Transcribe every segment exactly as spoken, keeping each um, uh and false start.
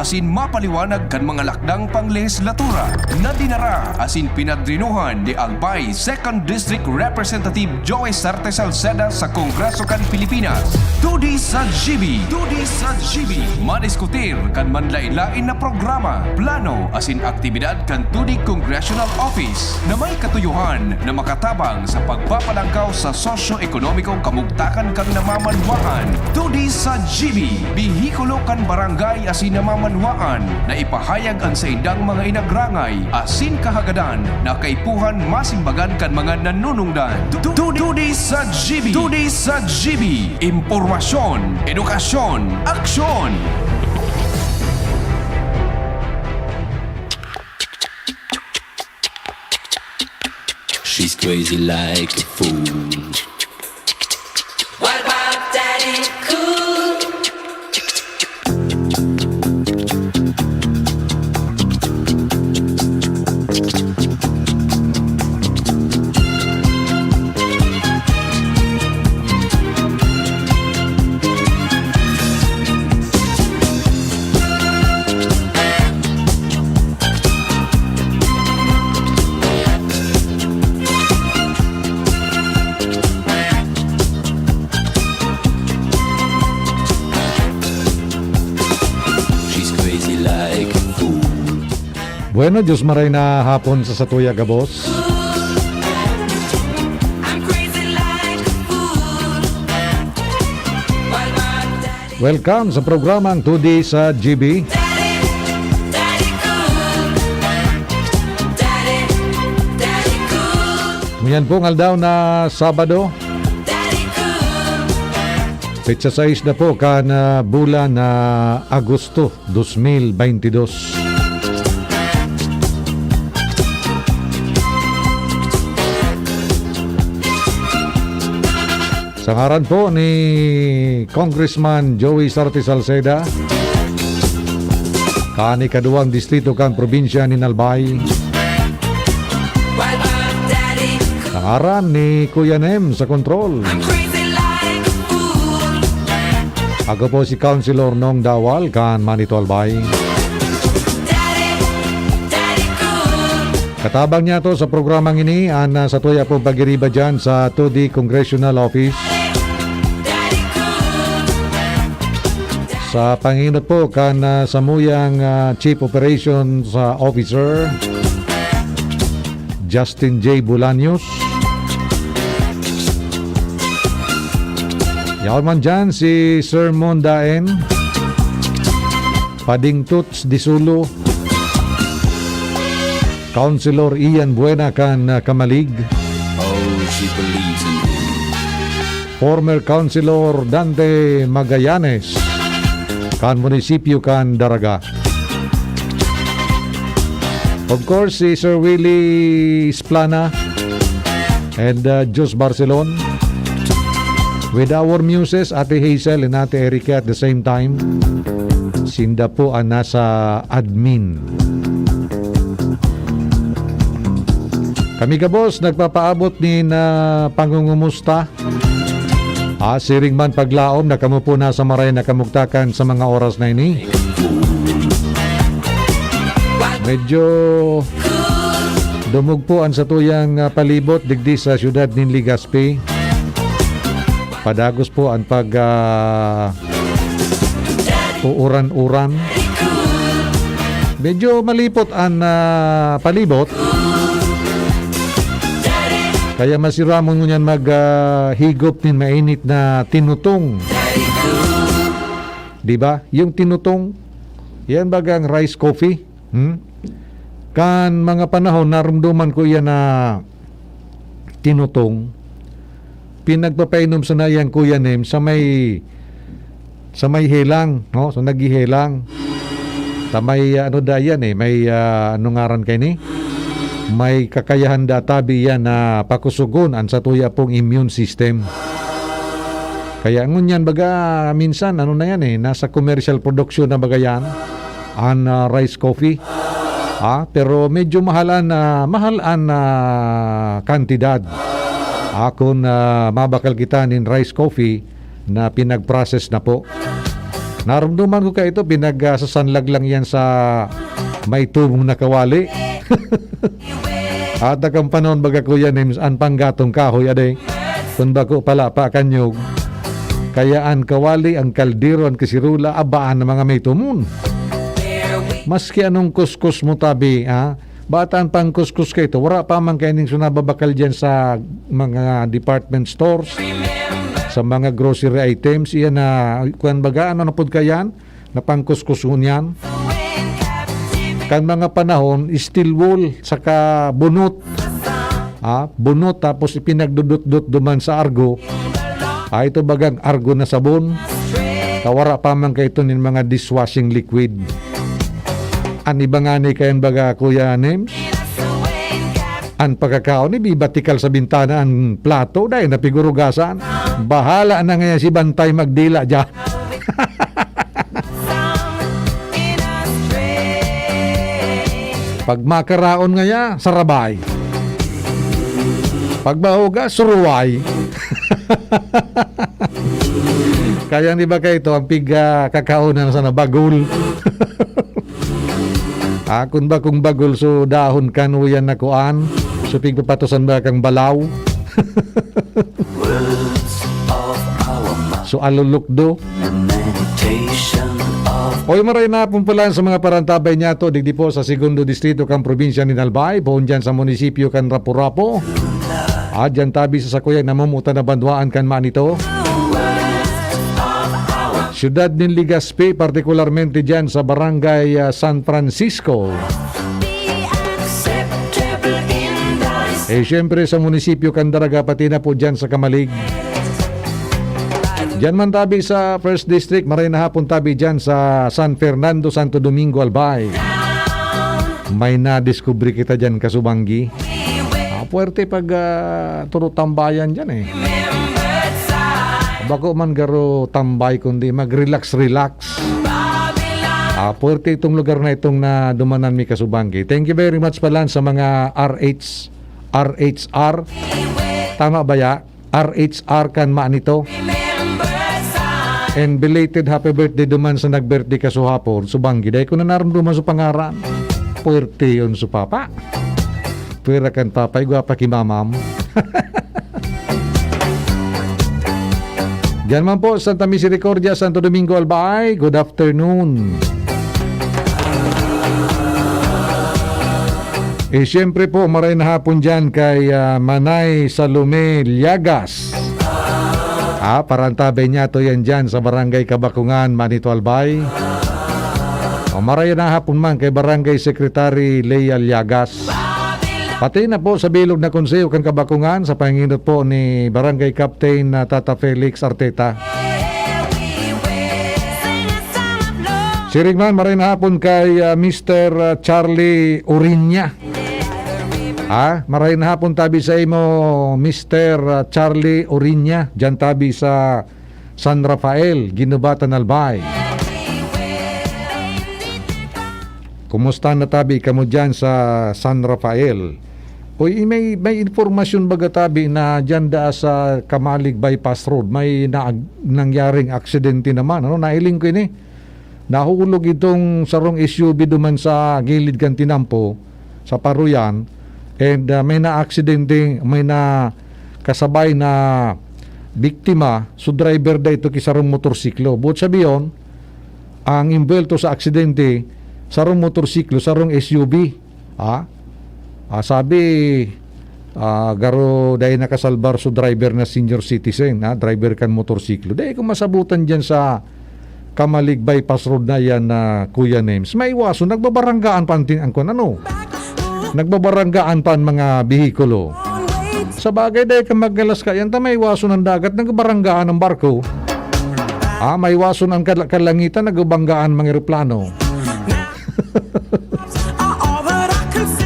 asin mapaliwanag kan mga lakdang panglehislatura na dinara asin pinadrinohan ni Albay Second District Representative Joey Sarte Salceda sa Kongreso kan Pilipinas. Todi sa G B. Todi sa G B. Madiskutir kan manlain-lain na programa, plano asin aktibidad kan Todi Congressional Office na may katuyohan na makatabang sa pagpapalangkaw sa sosyo-ekonomikong kamugtakan kan namamanwaan. Todi sa G B, behikulo kan barangay asin namamanwaan na ipahayag an saindang mga inagrangay asin kahagadan na kaipuhan masimbagan kan mga nanunungdan. Tu-, tu-, Todi sa G B! Todi sa G B! Impormasyon, edukasyon, aksyon! She's crazy like a fool. What about Daddy Cool? She's crazy like a fool. Bueno, Diyos maray na hapon sa satuya gabos. I'm crazy like a fool. While my daddy Welcome sa programang Todi sa G B. Daddy, daddy cool. Daddy, daddy cool. Ngunyan pong aldaw na Sabado. Daddy cool. Petsa sais na po kan, ah, bulan na Agosto dos mil baynte dos. Sa ngaran po ni Congressman Joey Sarte Salceda, kan ikaduwang distrito kan probinsya nin Albay. Sa ngaran ni Kuya Nem sa kontrol. Ako po si Councilor Nong Dawal kan Manito Albay. Katabang niyato sa programang ini an, ah, satuya pong pagiriba diyan sa Todi Congressional Office. Sa pangenot po kan, ah, samuyang, ah, Chief Operations, ah, Officer, Justin J Bolaños. Yaon man diyan si Sir Mon Daen, Pading Toots Disulo, Councilor Ian Buena kan, ah, Camalig. Oh, she believes in him. Former Councilor Dante Magallanes kan munisipyo kan Daraga. Of course, si Sir Willie Splana and, uh, Jos Barcelon. With our muses, Ate Hazel and Ate Erica at the same time. Sinda po ang nasa admin. Kami gabos nagpapaabot nin, ah, pangungumusta. Ah, siring man paglaom na kamo po nasa maray na kamugtakan sa mga oras na ini. Medyo dumog po an satuyang, ah, palibot digdi sa siyudad nin Legazpi. Padagos po an pag, ah, uuran-uran. Medyo malipot an, ah, palibot. Kaya masiramon ngunyan mag, ah, higop nin mainit na tinutong. Di ba? Yung tinutong, yan bagang rice coffee. Hmm? Kan mga panahon, narumduman ko yan na tinutong. Pinagpapainom sana yan, Kuya Nem, sa may, sa may helang, no? So, naghihelang. Sa may, ah, ano da yan eh, may, ah, ano ngaran kaini? May kakayahan da tabi yan na pakusugon ang satuya pong immune system. Kaya ngunyan, baga, minsan, ano na yan eh, nasa commercial production na baga yan, an, ah, rice coffee. Ah, pero medyo mahal an, ah, mahal an, ah, kantidad. Ah, kun, ah, mabakal kita nin rice coffee na pinag-process na po. Narumduman ko kaito, pinagsasanlag lang yan sa may tumong na kawali. At kan panahon baga, Kuya Nims, an panggatong kahoy, aday. Kun bako pala pa kanyog. Kaya an kawali, ang kaldero, an kasirula, abaan na mga may tumon. Maski anong kuskus mo tabi, ha? Bata an pangkuskus kaito, wara pa man kaining so nababakal diyan sa mga department stores, sa mga grocery items. Iyan na, kuwan baga, ano na pod kayan? Na pangkuskus ngunyan. Kan mga panahon, steel wool, saka bunot. Ah, bunot, tapos ipinagdudot-dot duman sa argo. Ah, ito bagang argo na sabon. Kawara pa man kaito nin mga dishwashing liquid. An iba ngani kayan baga, Kuya Nims? An pagkakaon, ibabatikal sa bintana an plato, dai na pigurugasan. Bahala na ngayon si Bantay magdila diyan. Pag makaraon ngaya, sarabay. Pag mahugas, suruway. Kaya di ba kaito, an pig, ah, kakaunan sana bagol. Ah, kun bakong bagol, so dahon kan uyan na kuan, so pigpapatusan ba kang balaw? Words of our mouth. So alulukdo. Lamentation of Oy, maray na pumpulan sa mga parantabay niyato, digdi po sa Segundo Distrito kan probinsya nin Albay, poon dyan sa munisipyo kan Rapu-Rapu. At dyan tabi sa sakuyang namumutan na banwaan kan Manito. Siyudad nin Legazpi, partikularmente dyan sa Barangay, ah, San Francisco. Eh, siyempre, sa munisipyo kan Daraga, pati na po dyan sa Camalig. Diyan man tabi sa First District, maray na hapon tabi diyan sa San Fernando, Santo Domingo, Albay. May nadiskubre kita diyan, kasubanggi. Ah, puwerte pag, ah, turo tambayan diyan, eh. Bako man garo tambay, kundi mag-relax-relax. Ah, puwerte itong lugar na itong nadumanan mi, kasubanggi. Thank you very much pala sa mga R H, R H R. Tama ba ya? R H R kan Manito. And belated happy birthday duman sa nag-birthday kasuhapon, subanggi. Dai ko na narumduman sa pangaran. Puwerte yun sa papa. Pwera kan papa, igwa pa ki mamam. Diyan man po, Santa Misericordia, Santo Domingo, Albay. Good afternoon. Eh, siyempre po, maray na hapon dyan kay, ah, Manay Salome Liagas. Ah, parantabay niya to yan dyan sa Barangay Kabakungan, Manito, Albay. O, maray na hapon man kay Barangay Secretary Lea Liagas. Pati na po sa bilog na konseho kan Kabakungan, sa panginot po ni Barangay Captain, ah, Tata Felix Arteta. Siring man, maray na hapon kay, ah, Mister Charlie Uriña. Ah, maray na hapon tabi sa imo, Mister Charlie Uriña, diyan tabi sa San Rafael, Guinobatan, Albay. Kumusta na tabi kamo diyan sa San Rafael? Uy, may, may impormasyon baga tabi na diyan daa sa Camalig Bypass Road, may na-, nangyaring aksidente naman. Ano, nailing ko ini. Nahulog itong sarong S U V duman sa gilid kan tinampo, sa paruyan. And, ah, may naaksidente, may nakasabay na biktima, so driver da ito ki sarong motorsiklo. Buot sabiyon, ang imbuwelto sa aksidente, sarong motorsiklo, sarong S U V. Ah, ah, sabi, ah, garo dai nakasalbar so driver na senior citizen, ah, driver kan motorsiklo. Dai ko masabutan diyan sa Camalig Bypass Road na yan, ah, Kuya Nems. Maiwason, nagbabaranggaan pa ang tin-, ang kwan, ano? Nagbabaranggaan pa ang mga behikulo. Sa bagay, dai ka maggalas ka yan, ta maiwason ang dagat, nagbabaranggaan ang barko. Ah, maiwason ang kal-, kalangitan, nagbabanggaan mga eroplano.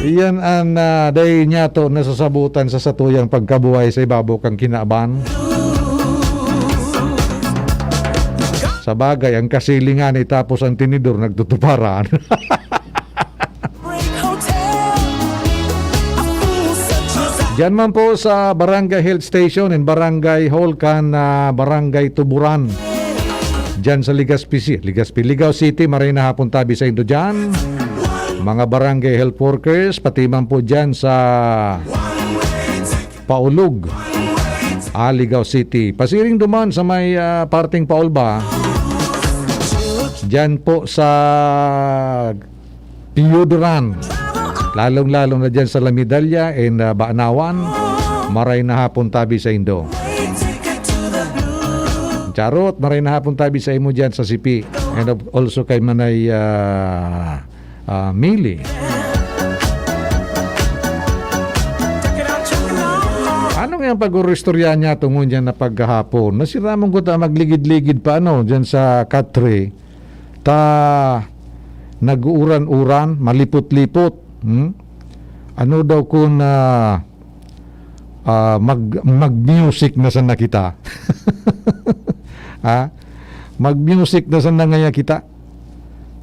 Iyan an, ah, dai niyato nasasabutan sa satuyang pagkabuhay sa ibabaw kan kinaban. Sa bagay, ang kasilingan ni tapos ang tinidor nagtutuparan. Diyan man po sa Barangay Health Station and Barangay Hall kan, ah, Barangay Tuburan. Diyan sa Legazpi, Legazpi, Ligao City, maray na hapon tabi sa indo diyan. Mga barangay health workers, pati man po diyan sa Paulog, ah, Ligao City. Pasiring duman sa may, ah, parteng Paul ba? Diyan po sa Piyudran. Lalong-lalo na diyan sa La Medalla and, ah, Banawan. Maray na hapon tabi sa indo. Charot, maray na hapon tabi sa imo diyan sa Sipi. And of, also kay Manay, ah, ah, Mili. Ano nga ang pag-uristorya niya tungod niya na paghahapon? Nasiramon ko ta magligid-ligid pa, ano, diyan sa Katre. Ta nag-uuran-uran, malipot-lipot. Hmm? Ano daw kun, ah, ah, mag-, mag-music na sana kita? Ha? Mag-music na sana ngaya kita?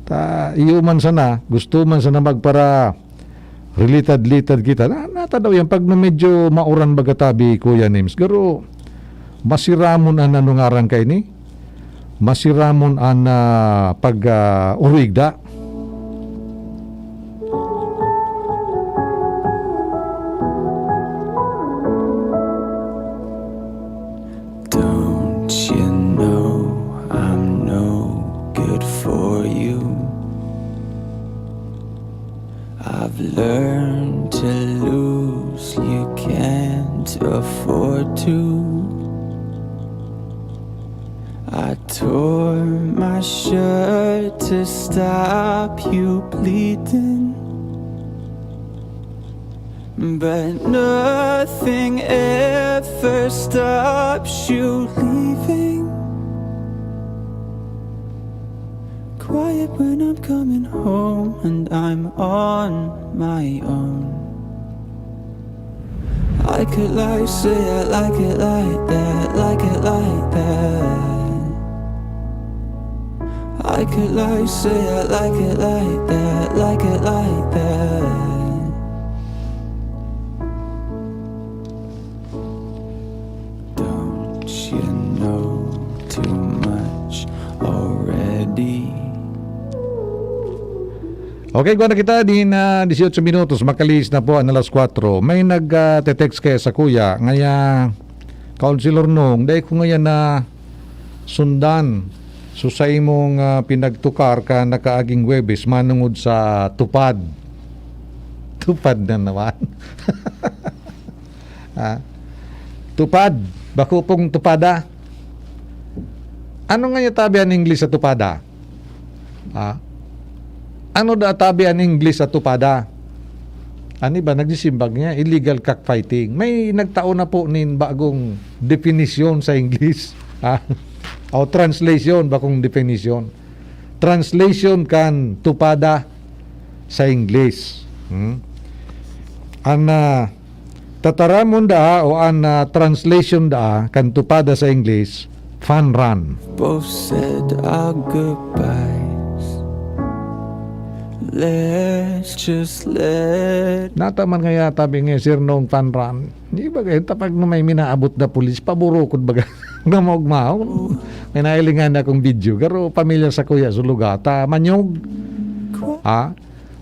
Ta, iyo man sana, gusto man sana magpara-, rilitad-litad kita. Na, nata daw yan, pag na medyo mauran baga tabi, Kuya Nims. Garo, masiramon an ano ngaran kaini? Masiramon an, ah, pag, ah, urigda. Don't you know I'm no good for you? I've learned to lose, you can't afford to. I tore my shirt to stop you bleeding, but nothing ever stops you leaving. Quiet when I'm coming home and I'm on my own. I could lie, say I like it like that, like it like that. I could lie, say I like it like that, like it like that. Don't you know too much already? Okay, kuha na kita din na dieciocho minutos, makalihis na po ang alas kwatro. May nag, ah, te-text kaya sa kuya, ngaya, Councilor Nong, dai ko ngayan na sundan. So, sa imong, ah, pinagtukar ka nakaaging Huwebes, manungod sa tupad. Tupad na naman. Ah, tupad. Bako pong tupada. Ano nga yung tabi ang English sa tupada? Ah, ano da tabi ang English sa tupada? Ano ba? Nagsisimbag niya, illegal cockfighting. May nagtao na po nin bagong definisyon sa English. Ah, o translation, bakong definisyon. Translation kan tupada sa English. Hmm? An, ah, tataramon daa o an, ah, translation daa kan tupada sa English, fun run. Both said our goodbyes. Let's just let Nataman nga yata, bi, nga, Sir Nong, fun run. Di ba, kaya tapag na may minaabot na pulis, paburukod baga na maugmaon. May nailingan na akong video, pero pamilyar sa kuya, sa lugar. Ta, Manyog. Ha?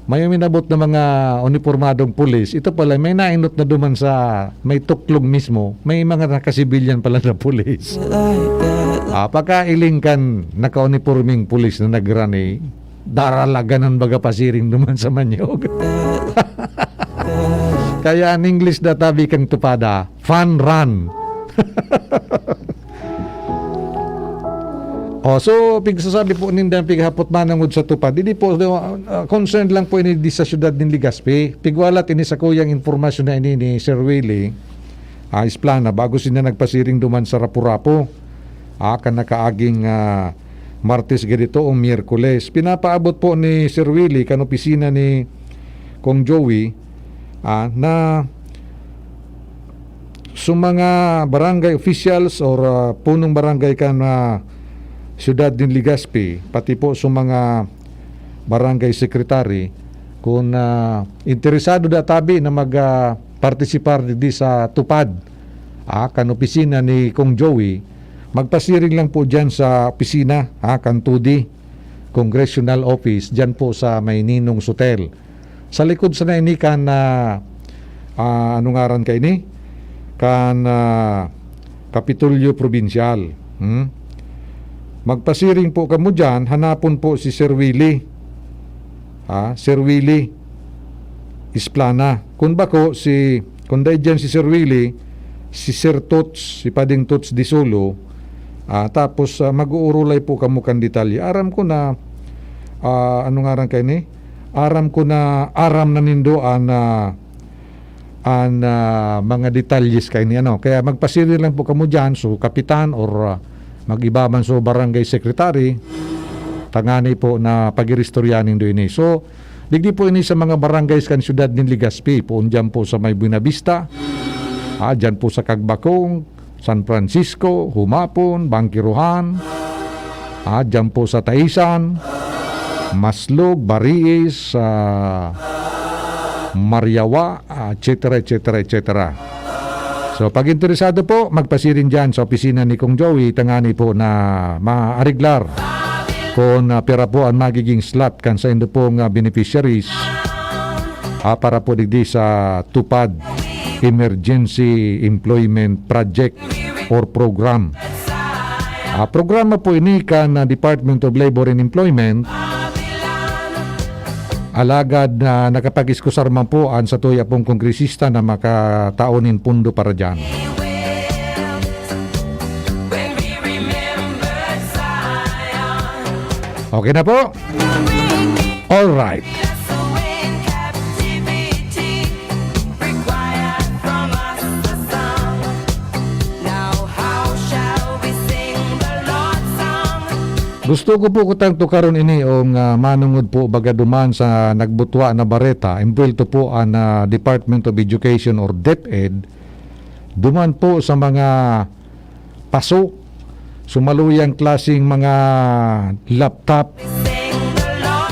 May minabot na mga unipormadong pulis. Ito pala, may nainot na duman sa may tuklog mismo. May mga nakasibilyan pala na pulis. Ah, pagkailing kan nakauniporming pulis na nagrani, daralaganan baga pasiring duman sa Manyog. Kaya ang English na tabi kang tupada, fun run. Oh, so, pigsasabi po ninda ang pighapot manangod sa tupad. Hindi po, uh, concerned lang po ini di sa siyudad nin Legazpi. Pigwalat ini sa kuyang impormasyon na ini ni Sir Willie, ah, Isplana, bago sinda nagpasiring duman sa Rapu-Rapu. Ah, kan nakaaging, ah, Martes gadito o Miyerkules. Pinapaabot po ni Sir Willie kan opisina ni Kong Joey, ah, na sa mga barangay officials or, ah, punong barangay kan, ah, siyudad nin Legazpi, pati po sa mga barangay secretary, kung, ah, interesado da tabi na mag, ah, partisipar digdi sa tupad, ah, kan opisina ni Kong Joey, Magpasiring lang po dyan sa opisina, ha, kan TUDI Congressional Office, dyan po sa may Ninong Hotel. Sa likod sana ini kan, ah, ah, ano ngaran ka ini? Kan, ah, Kapitolyo Provincial. Hmm? Magpasiring po kamo dyan, hanapon po si Sir Willie. Ha? Sir Willie Isplana. Kung bako, si, kung dai dyan si Sir Willie, si Sir Tots, si Pading Tots Disolo, ah, tapos, ah, mag-uurulay po kamo kan detalye. Aram ko na, ah, ano ngaran ka ini? Aram ko na, aram na nindo an, ah, an, ah, mga detalyes kaini, ano. Kaya magpasiring lang po kamo dyan, so kapitan or, ah, mag-iba man so barangay secretary, tangani po na pag-iristorya nindo ini. So, digdi po ini sa mga barangays kan siyudad nin Legazpi, poon dyan po sa may Buenavista, ah, dyan po sa Cagbacong, San Francisco, Humapon, Bangkirohan, ah, dyan po sa Taisan, Maslog, Bariis, ah, Mariawa, ah, et cetera, et cetera, et cetera. So, pag interesado po, magpasiring dyan sa opisina ni Kong Joey, tangani po na maariglar kung, ah, pira po ang magiging slot kan saindo pong, ah, beneficiaries, ah, para po digdi sa TUPAD Emergency Employment Project or Program. Ah, programa po ini kan, ah, Department of Labor and Employment. Alagad na nakapag-iskusar man po an satuya pong kongresista na makatao nin pondo para diyan. Okay na po? All right. Gusto ko po kutang tukaron ini, ong, ah, manongod po baga duman sa nagbutwa na bareta, embuwelto po an, ah, Department of Education or DepEd, duman po sa mga paso. So, maluyang klaseng mga laptop.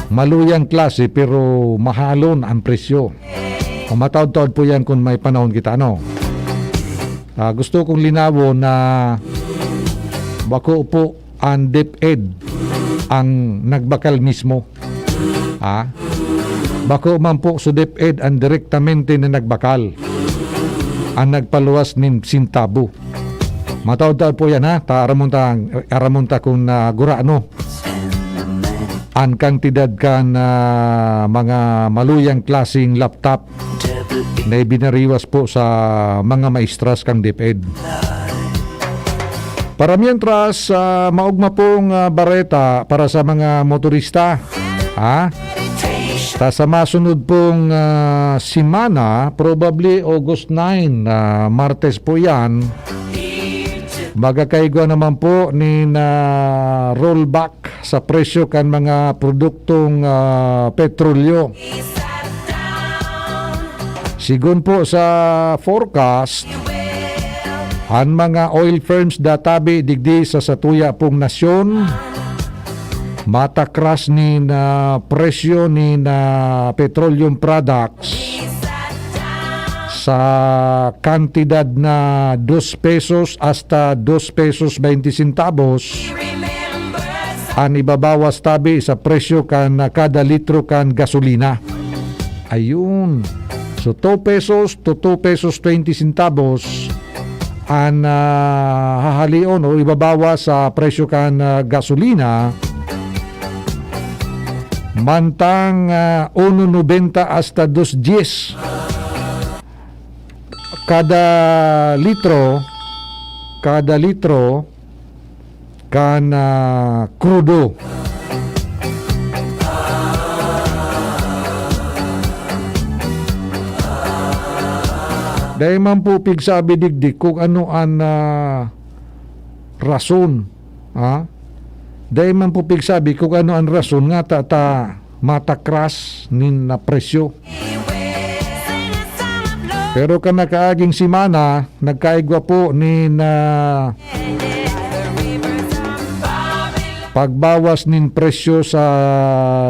Maluyang klase, pero mahalon ang presyo. O, mataod-taod po yan kung may panahon kita, ano? Ah, gusto kong linawon na bako po ang DepEd ang nagbakal mismo. Ha? Bako man po sa DepEd ang direktamente na nagbakal, ang nagpaluwas nin sintabo. Mataod-taod po yan, ha? Ta, aramon ta, aramon ta kung, ah, gurano an kantidad kan, ah, mga maluyang klaseng laptop na ibinariwas po sa mga maestras kan DepEd. Para mientras, ah, maogma pong, ah, bareta para sa mga motorista. Ha? Ta sa masunod pong, ah, semana, probably August nine, ah, Martes po yan, magkakaigwa naman po nin, ah, rollback sa presyo kan mga produktong, ah, petrolyo. Sigon po sa forecast, an mga oil firms databi digdi sa satuya pong nasyon, matakras nin, ah, presyo nin, ah, petroleum products sa kantidad na dos pesos hasta dos pesos baynte sentavos an ibabawas tabi sa presyo kan kada litro kan gasolina. Ayun. So, two pesos to two pesos twenty centavos an, ah, hahalion o ibabawas sa presyo kan, ah, gasolina. Mantang, ah, uno nobenta hasta dos dyes kada litro, kada litro kan, ah, krudo. Dai man po pigsabi digdi kung ano an, ah, rason, ha? Dai man po pigsabi kung ano an rason nga ta, ta matakras nin, ah, presyo. Pero kan nakaaging semana, nagkaigwa po nin, ah, pagbawas nin presyo sa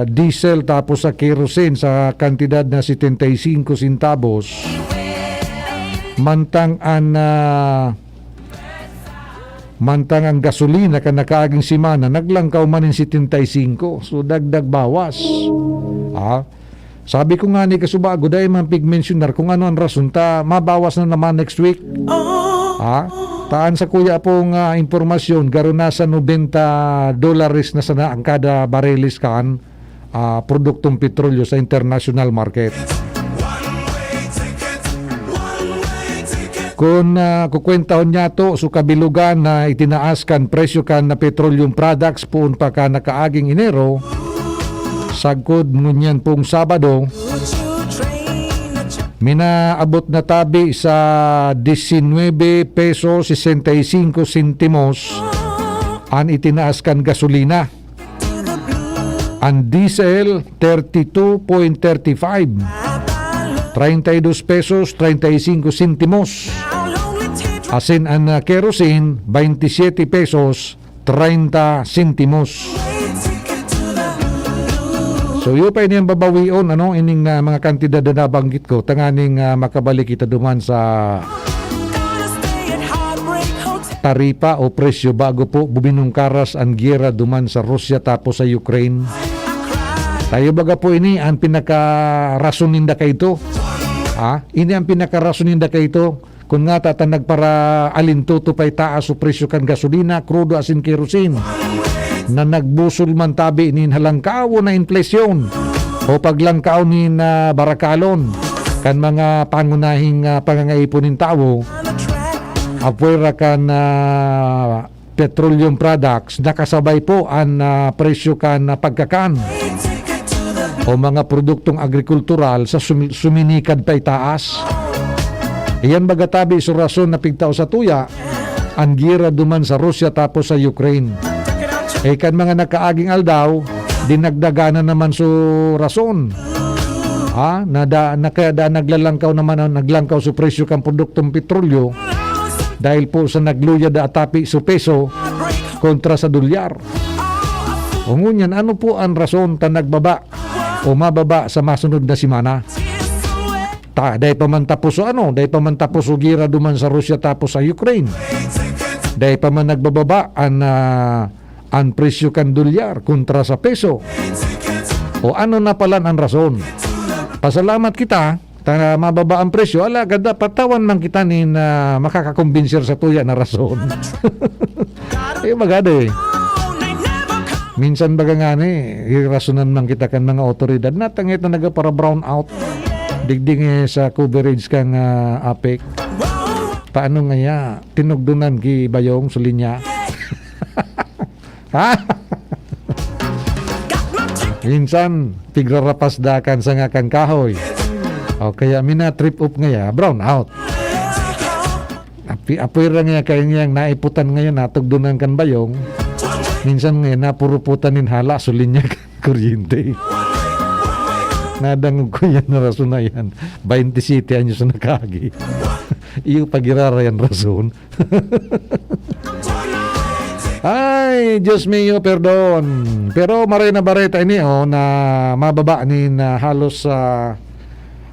diesel tapos sa kerosene sa kantidad na setenta y cinco centavos. Mantang an, ah, Mantang ang gasolina kan nakaaging semana naglangkaw man nin setenta y singko. So, dagdag bawas. Ah, sabi ko ngani kasubago, dai man pigmensionar kung ano ang rason ta mabawas na naman next week. Ah, taan sa kuya pong, ah, impormasyon, garo nasa nobenta dolares na sana ang kada bareles kan, ah, produktong petrolyo sa international market. Kun, ah, kukwentahon niyato, so kabilugan na itinaas kan presyo kan na petroleum products poon pa kan nakaaging Enero, sagkod ngunyan pong Sabado, minaabot na tabi sa disinwebe pesos sesenta y singko sentimos an itinaas kan gasolina. An diesel, thirty two point thirty five, treinta y dos pesos, treinta y cinco sentimos. Asin an, ah, kerosene, veintisiete pesos, treinta sentimos. So, iyo pa ini ang babawion, ano, ining, ah, mga kantidad na nabanggit ko, tanganing, ah, makabalik kita duman sa taripa o presyo bago po buminungkaras ang giyera duman sa Russia tapos sa Ukraine. Tayo baga po ini ang pinakarason ninda kaito. Ha? Ini ang pinakarason ninda kaito. Kun ngata ta nagparaalintuto pa itaas o presyo kan gasolina, krudo asin kerosene, na nagbusol man tabi nin halangkaw na inflasyon o paglangkaw nin, ah, barakalon kan mga pangunahing, ah, pangangaipon nin tawo, apwera kan, ah, petroleum products, nakasabay po an, ah, presyo kan, ah, pagkakan o mga produktong agrikultural sa sumi-, suminikad pa itaas. Iyan baga tabi so rason na pigtao sa tuya an giyera duman sa Russia tapos sa Ukraine. Eh, kan mga nakaaging aldaw, dinagdagan na naman so rason. Ha? Na da-, na kaya da-, naglalangkaw naman ang, naglangkaw so presyo kan produktong petrolyo dahil po sa nagluyad na atapi so peso kontra sa dolyar. O ngunyan, ano po ang rason ta nagbaba o mababa sa masunod na semana? Ta, dai pa man tapos o ano, dai pa man tapos o gera duman sa Russia tapos sa Ukraine. Dai pa man nagbababa an, ah, an presyo kan dolyar kontra sa peso. O ano na palan an rason? Pasalamat kita ta mababa an presyo, alagad dapat tawan man kita nin, ah, makakakombinsir sa tuya na rason. Eh, magada eh. Minsan baga ngani, irasonan man kita kan mga awtoridad. Natangit na nagapara-brown out. Digdi nga sa coverage kan, ah, APEC. Paano ngaya? Tinugdonan ki Bayong, so linya. Ha? Minsan, pigrarapas da kan sanga kan kahoy. O kaya, mina-trip up ngaya, brown out. Api-, apwera ngaya kayo ngayang naiputan ngayon, natugdonan kan Bayong. Minsan ngayon, napuruputan nin hala, so linya kan kuryente. Nadangog ko yan na rason na yan. Baintisiyete anyos na nakaagi. Iyo pa girara yan rason. Ay, Diyos mio, perdon. Pero maray na bareta ini, oh, na mababa nin, ah, halos, ah,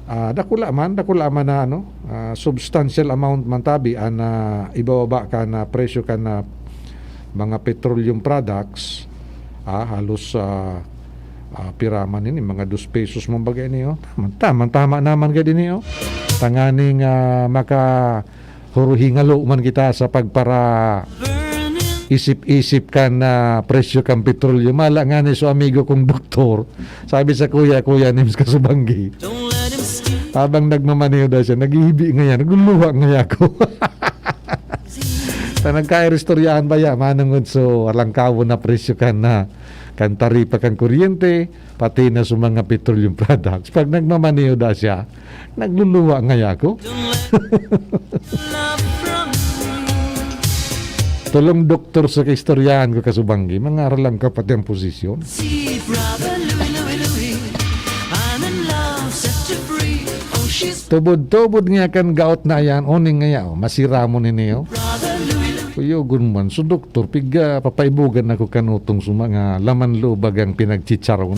ah, dakula man, dakula man na, ano, ah, substantial amount man tabi an, ah, ibababa kan, ah, presyo kan, ah, mga petroleum products, ah, halos, ah, ah, pira man ini, mga dos pesos man baga ini, oh. Tama, tama, tama naman gad ini, oh. Tanganing, ah, maka-, huruhingalo man kita sa pagpara-, isip-isip kan, ah, presyo kan petrolyo. Mala ngani so amigo kong doktor, sabi sa kuya, "Kuya, Nims Kasubanggi." Habang nagmamaneho daw siya, naghihibi ngaya, nagluluha ngaya ako. Ta nagkairistoryahan baya, manongod so alangkawon na presyo kan, ah, kan taripa kan kuryente, pati na sa mga petroleum products. Pag nagmamaneho da siya, nagluluwa ngaya ako. Tolong doktor sa kaistoryahan ko, Kasubanggi, mangaral lang ka pati ang posisyon. Tubod-tubod nga kan gaot na yan, uning ngaya, oh, masira mo nini, oh. Kuyogon man, so doktor, piga papaibogan ako kanutong sa mga laman loob bagang pinagchicharon.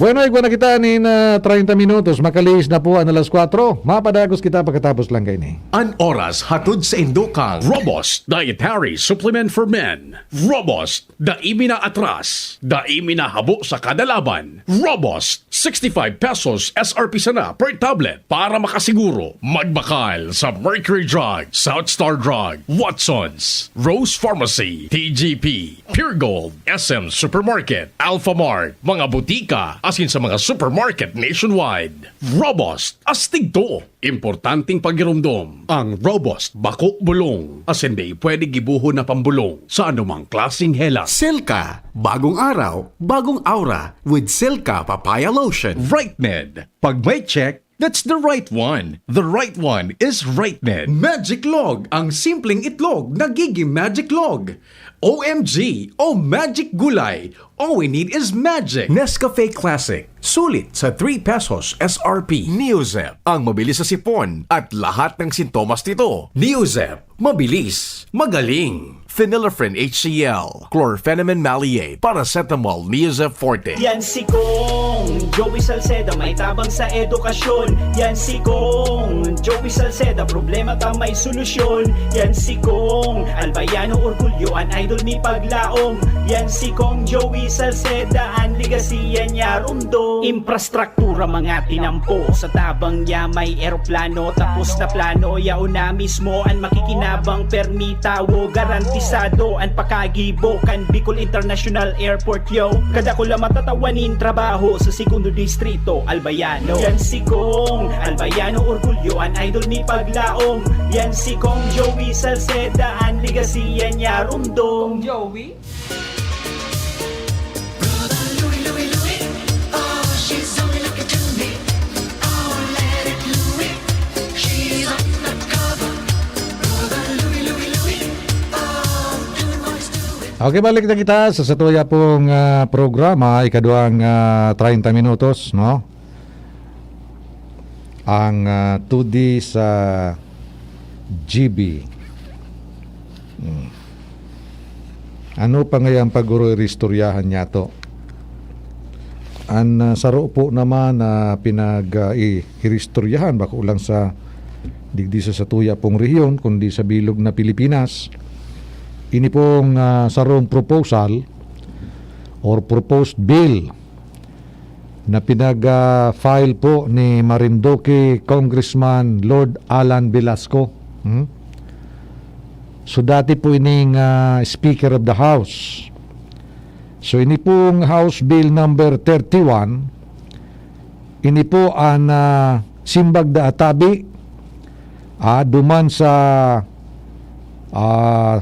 Bueno, igwa na kita nin, ah, treinta minutos. Makalihis na po an alas kwatro. Mapadagos kita pagkatapos lang kaini. An oras hatod saindo kan Robust Dietary Supplement for Men. Robust, dai mi naatras, dai mi nahabo sa kada laban. Robust, sixty-five pesos S R P sana per tablet. Para makasiguro, magbakal sa Mercury Drug, South Star Drug, Watsons, Rose Pharmacy, T G P, Pure Gold, S M Supermarket, Alphamart, mga butika, asin sa mga supermarket nationwide. Robust, astig to. Importanteng pagiromdom, ang Robust bako bulong, asin dai pwede gibohon na pambulong sa anumang klaseng helang. Silka, bagong araw, bagong aura with Silka Papaya Lotion. Right Med, pag may check, that's the right one. The right one is Right Med. Magic Log, ang simpleng itlog nagiging Magic Log. O M G, o Magic Gulay, all we need is magic. Nescafe Classic, sulit sa three pesos S R P. Neozep, ang mabilis sa sipon at lahat ng sintomas nito. Neozep, mabilis, magaling. Phenylephrine H C L, chlorphenamine maleate, paracetamol, Neozep Forte. Yan si Kong Joey Salceda, may tabang sa edukasyon. Yan si Kong Joey Salceda, problema ta may solusyon. Yan si Kong Albayano, orgulyo an idol mi paglaom. Yan si Kong Joey Salceda, an legacy yan niya rumdom. Infrastruktura mga tinampo, sa tabang niya may eroplano. Tapos na plano, yaon na mismo an makikinabang. Permi tawo, garantisado an pakagibo kan Bicol International Airport, yo. Kadakula matatawa nin trabaho sa Segundo Distrito, Albayano. Yan si Kong Albayano, orgulyo an idol mi paglaom. Yan si Kong Joey Salceda, an legacy yan niya rumdom. Joey? Okay, balik na kita sa satuya pong, ah, programa, ikaduhang, ah, treinta minutos, no? Ang, ah, two D sa G B. Hmm. Ano pa ngaya ang pag-oro iristoryahan niyato? An, ah, saro po naman na pinag, ah, i-, iristoryahan, bako lang sa digdi sa satuya pong rehiyon, kundi sa bilog na Pilipinas. Ini pong, ah, sarong proposal or proposed bill na pinag, ah, file po ni Marinduque Congressman Lord Alan Velasco. Hmm? So, dati po ining, ah, Speaker of the House. So, ini pong House Bill number thirty-one, ini po an, ah, simbag da atabi, ah, duman sa, ah,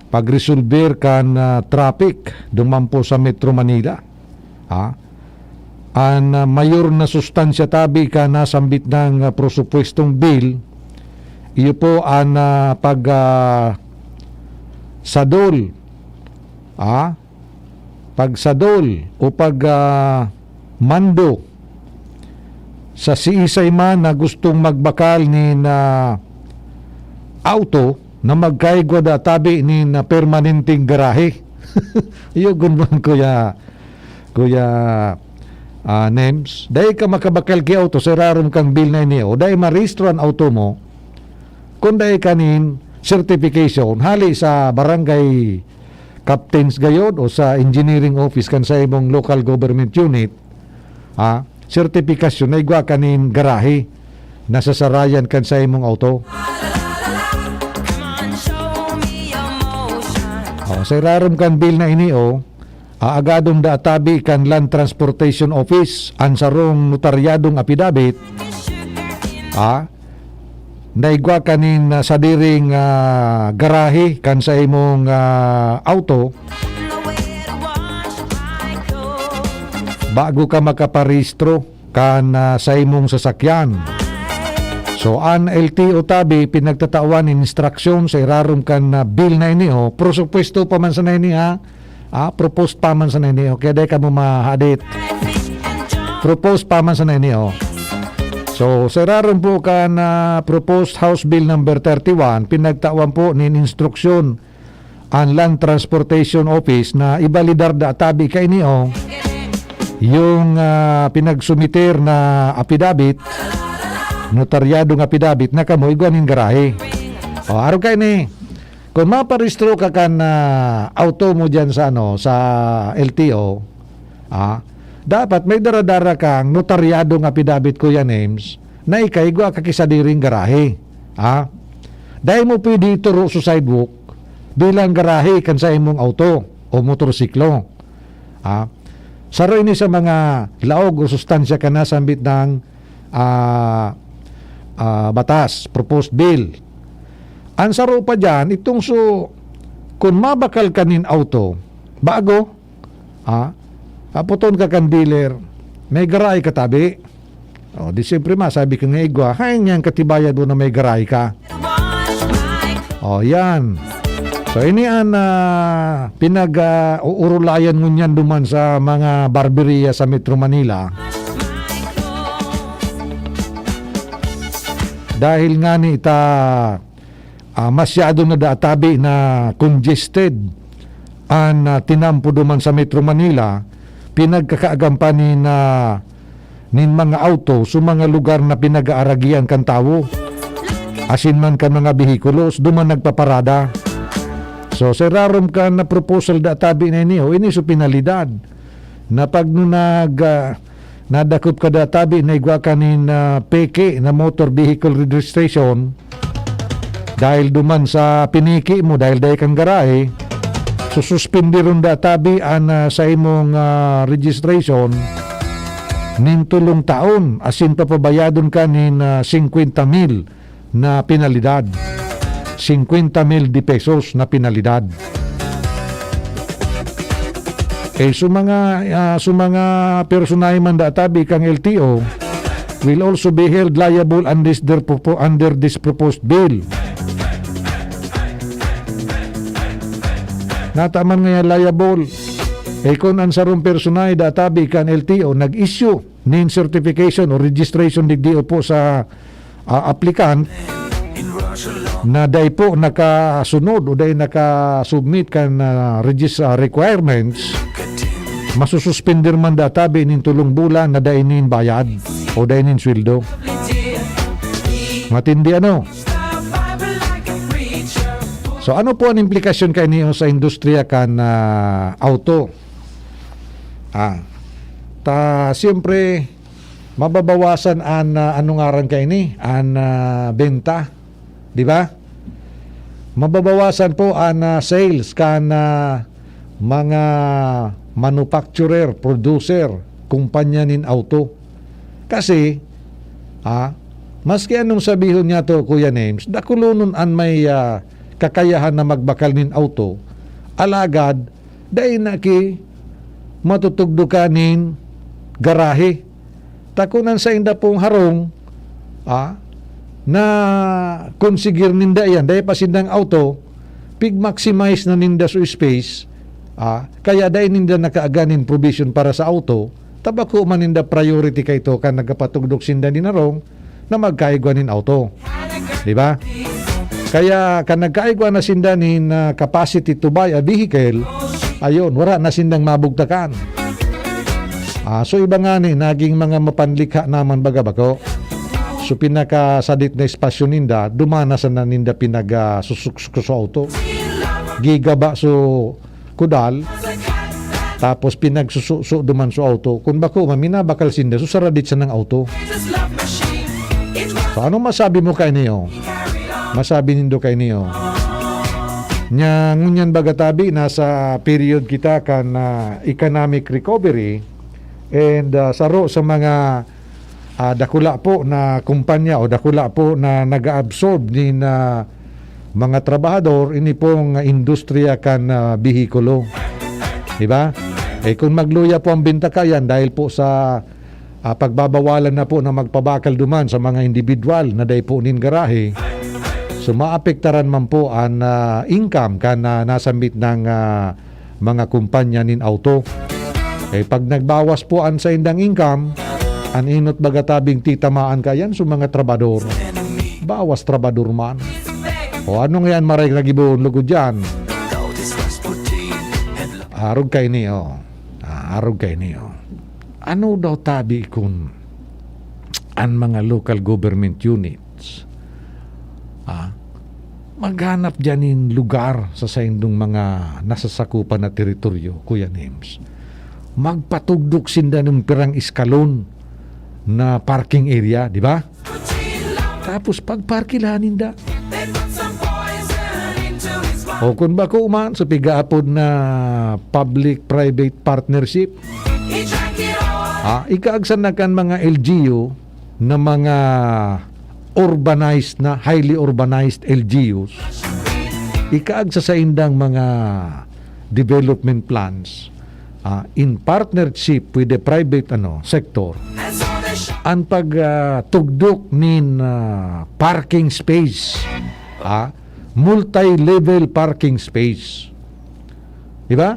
pagresolber kan, ah, traffic duman po sa Metro Manila. Ah, an, ah, mayor na sustansya tabi kan nasambit na, ah, presupuestong bill, iyo po an, ah, pag, ah, sadol, ah, pagsadol o pag, ah, mando sa siisay man na gustong magbakal nin, ah, auto na magkaigwa da tabi nin, ah, permanenteng garahe. Iyo gun man, Kuya, Kuya, ah, Nems, dai ka makabakal ki auto sa irarom kang bill na ini, o dai marehistro an auto mo, kung dai ka nin certification hali sa barangay captains gayod o sa engineering office kan sa imong local government unit, ah, sertipikasyon na igwa ka nin garahe na sasarayan kan sa imong auto. Oh, sa irarom kan bill na ini, oh, aagadon da tabi kan Land Transportation Office an sarong notaryadong apidabit, ah, na igwa ka nin, ah, sadiring, ah, garahe kan sa imong, ah, auto bago ka makaparehistro kan, ah, sa imong sasakyan. So, an L T O tabi pinagtatawan nin instruksyon sa irarom kan, ah, bill na ini, oh. Prosupwesto pa man sana ini, ha? Ah, proposed pa man sana ini, oh. Kaya dai kamo mahadit. Proposed pa man sana ini, oh. So, sa irarom po kan, ah, proposed House Bill number thirty-one, pinagtawan po nin instruksyon an Land Transportation Office na ibalidar da tabi kaini, oh. yung, ah, pinagsumiter na apidabit, notaryadong apidabit na kamo igwa nin garahe. O, arog kaini, kung maparehistro ka kan, ah, auto mo diyan sa, ano, sa L T O, ah, dapat may dara-dara kang notaryadong apidabit, Kuya Names, na ika igwa ka ki sadiring garahe. Ah, dai mo pwede ituro sa sidewalk bilang garahe kan sa imong auto o motorsiklo. Ah, saro ini sa mga laog o sustansya kan nasambit na, ah, ah, batas, proposed bill. Ang saro pa diyan, itong so, kung mabakal ka nin auto, bago, ah, apoton ka kan dealer, may garahe ka tabi. O, di siyempre masabi ka nga igwa, "Haen niyang katibayan mo na may garahe ka?" O, yan. So, ini an, ah, pinag, ah, uurulayan ngunyan duman sa mga barberia sa Metro Manila. Dahil nga ni ita, ah, masyado na da tabi na congested an, ah, tinampo duman sa Metro Manila, pinagkakaagampan ni na nin mga auto sa mga lugar na pinag-aaragian kan tawo, asin man kan mga behikulos duman nagpaparada. So, sa irarom kan na proposal da tabi na ini, o ini so penalidad, na pag no nag, ah, nadakop ka da tabi na igwa ka nin, ah, peke na motor vehicle registration, dahil duman sa pineke mo, dahil dai kang garahe, sususpenderon da tabi an, ah, sa imong, ah, registration nin tolong taon, asin papabayadon ka nin, ah, singkwenta mil na penalidad. Singkwenta mil de pesos na penalidad. Eh, so mga, ah, so mga personahe man da tabi kang L T O will also be held liable under this propo-, under this proposed bill. Nataman nga yan liable. Eh, kung ang sarong personahe da tabi kan L T O nag-issue nin certification o registration digdi po sa, ah, applicant na dai po nakasunod o dai nakasubmit kan, ah, regis-, ah, requirements, masususpender man da tabi nin tolong bulan na dai nin bayad o dai nin sweldo. Matindi, ano? So, ano po ang implikasyon kaini sa industriya kan, ah, auto? Ah, ta, siyempre, mababawasan an, ah, ano ngaran kaini? An, ah, benta, di ba? Mababawasan po an, ah, sales kan, ah, mga manufacturer, producer, kumpanya nin auto. Kasi, ah, maski anong sabihon niya to, Kuya Names, dakulonon an may, ah, kakayahan na magbakal nin auto, alagad dai na ki matutugdokan nin garahe. Ta kun an sainda pong harong, ah, na konsigir ninda iyan, dai pa sindang auto, pig-maximize na ninda so space, ah, kaya dai ninda nakaaga nin provision para sa auto, ta bako man ninda priority kaito kan nagapatugdok sinda nin harong, na magkaigwa nin auto. Di ba? Kaya kan nagkaigwa na sinda nin, ah, capacity to buy a vehicle, ayun, wara na sindang mabugtakan. Ah, so iba ngani, naging mga mapanlikha naman baga bako. So pinakasadit na espasyo ninda, duman na sana ninda pinag, ah, susuksuko sa auto. Gigaba so kudal, tapos pinagsususo duman so auto. Kun bako man, minabakal sinda, so saradit sanang auto. So, anong masabi mo kaini, oh? Masabi nindo kaini, oh? Nya, ngunyan baga tabi, nasa period kita kan, ah, economic recovery, and, ah, saro sa mga ah, dakula po na kumpanya o dakula po na nag-aabsorb nin, ah, mga trabahador, ini pong industriya kan, ah, behikulo. Di ba? Eh, kung magluya po ang benta kayan dahil po sa, ah, pagbabawalan na po na magpabakal duman sa mga individual na dai po nin garahe, so maapektaran man po ang, ah, income kan, ah, nasambit ng, ah, mga kumpanya nin auto. Eh, pag nagbawas po an saindang income, an enot baga tabing titamaan kayan sa mga trabador. Bawas trabador man. O ano nga yan, maray na gibohon lugod yan? Arog kaini, oh. Ah, arog kaini, oh. Ano daw tabi kun an mga local government units, ah, maghanap diyan nin lugar sa saindong mga nasasakupan na teritoryo, Kuya Nems? Magpatugdok sinda nin pirang eskalon na parking area, di ba? Tapos pagparkilahan ninda. O kun bako man sa pigaapod na public-private partnership, ah, ikaagsan na kan mga L G U na mga urbanized na, highly urbanized L G Us, ikaagsa saindang mga development plans, ah, in partnership with the private, ano, sector, an pag, ah, tugdok nin, ah, parking space, ah, multi-level parking space. Di ba?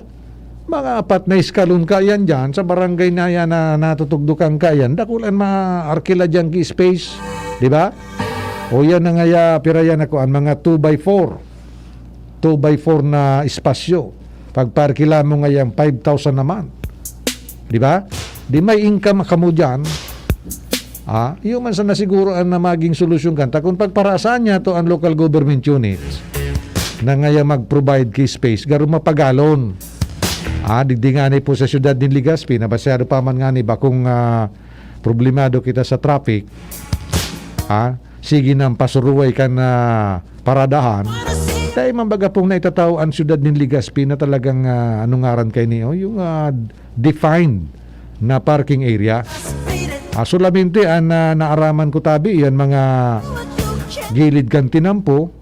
Mga apat na eskalon kaiyan diyan sa barangay na yan na natutugdukan kaiyan. Dakul an maarkila diyan ki space. Di ba? O yan na ngaya, pira yan ako, an mga two by four. Two by four na espasyo. Pagparkila mo ngayon, five thousand naman. Di ba? Di may income kamo diyan. Ah, iyo man sana siguro an na maging solusyon kan. Ta kun pagparaasan niya to an local government units na ngaya mag-provide ki space, garo mapagalon. Ah, digdi ngani po sa siyudad nin Legazpi, na masyado pa man ngani bakong, ah, problemado kita sa traffic. Ah, sige nang pasuruway kan, ah, paradahan. Dai man baga pong naitataw an siyudad nin Legazpi na talagang, ah, ano ngaran kaini, oh, yung, ah, defined na parking area. Ah, solamente an, ah, naaraman ko tabi, yan mga gilid kan tinampo,